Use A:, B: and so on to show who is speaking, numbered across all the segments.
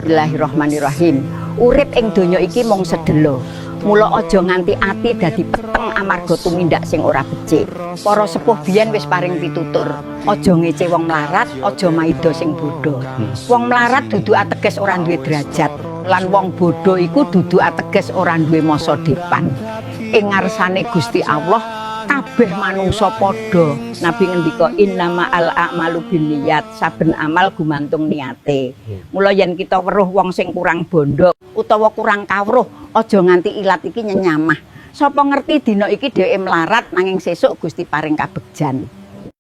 A: Bismillahirrahmanirrahim. Urip ing donya iki mung sedelo. Mula aja nganti ati dadi peteng amarga tumindak sing ora becik. Para sepuh biyen wis paring pitutur, aja ngece wong mlarat, aja maida sing bodho. Wong mlarat dudu ateges ora duwe derajat, lan wong bodho iku dudu ateges ora duwe masa depan. Ing ngarsane Gusti Allah kabeh manungsa padha. Nabi ngendika, "Innama al a'malu binniyat," saben amal gumantung niate. Mula yen kita weruh wong sing kurang bondo utawa kurang kawruh, aja nganti ilat iki nyenyamah. Sapa ngerti dina iki dheweke mlarat, nanging sesuk Gusti paring kabegjan.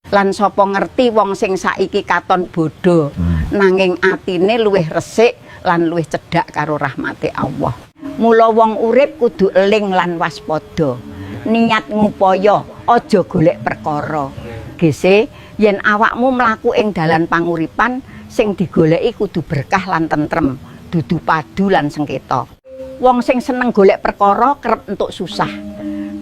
A: Lan sapa ngerti wong sing saiki katon bodho nanging atine luwih resik lan luwih cedhak karo rahmate Allah. Mula wong urip kudu eling lan waspada. Niat ngupaya, aja golek perkara. Gese yen awakmu mlaku ing dalan panguripan, sing digoleki kudu berkah lan tentrem, dudu padu lan sengketa. Wong sing seneng golek perkara kerep entuk susah.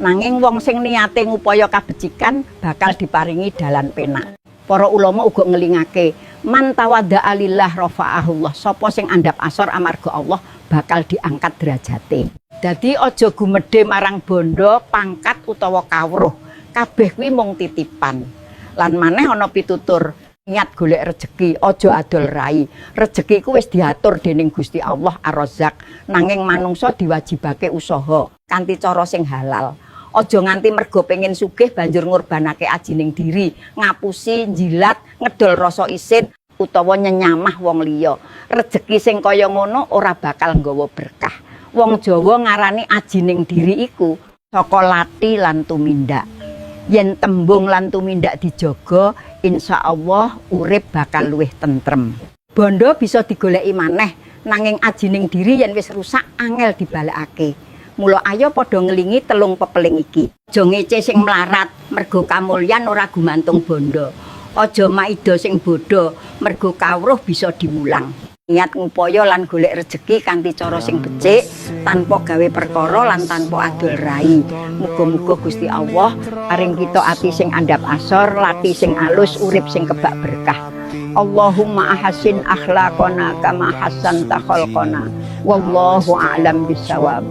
A: Nanging wong sing niate ngupaya kabecikan bakal diparingi dalan penak. Para ulama uga ngelingake, "Man tawadha'a lillah rafa'ahullah." Sapa sing andhap asor amarga Allah bakal diangkat derajate. Dadi aja gumedhe marang bondo, pangkat utawa kawruh. Kabeh kuwi mung titipan. Lan maneh ana pitutur, niat golek rejeki, aja adol rai. Rejeki ku wis diatur dening Gusti Allah Ar-Razzaq, nanging manungsa diwajibake usaha kanthi cara sing halal. Aja nganti mergo pengen sugih banjur ngorbanake ajining diri, ngapusi, njilat, ngedol rasa isin utawa nyenyamah wong liya. Rejeki sing kaya ngono ora bakal nggawa berkah. Wong Jawa ngarani ajining diri iku saka lati lan tumindak. Yen tembung lan tumindak dijaga, insya Allah urip bakal luwih tentrem. Bondo bisa digoleki maneh, nanging ajining diri yen wis rusak angel dibalekake. Mula ayo padha ngelingi telung pepeling iki. Aja ngece sing mlarat, mergo kamulyan ora gumantung bondo. Aja maida sing bodho, mergo kawruh bisa diwulang. Niat ngupaya lan golek rejeki kanthi cara sing becik, tanpa gawe perkara lan tanpa adol rai. Muga-muga Gusti Allah paring kita ati sing andhap asor, lati sing alus, urip sing kebak berkah. Allahumma ahsin akhlaqana kama hassanta khalqana. Wallahu a'lam bissawab.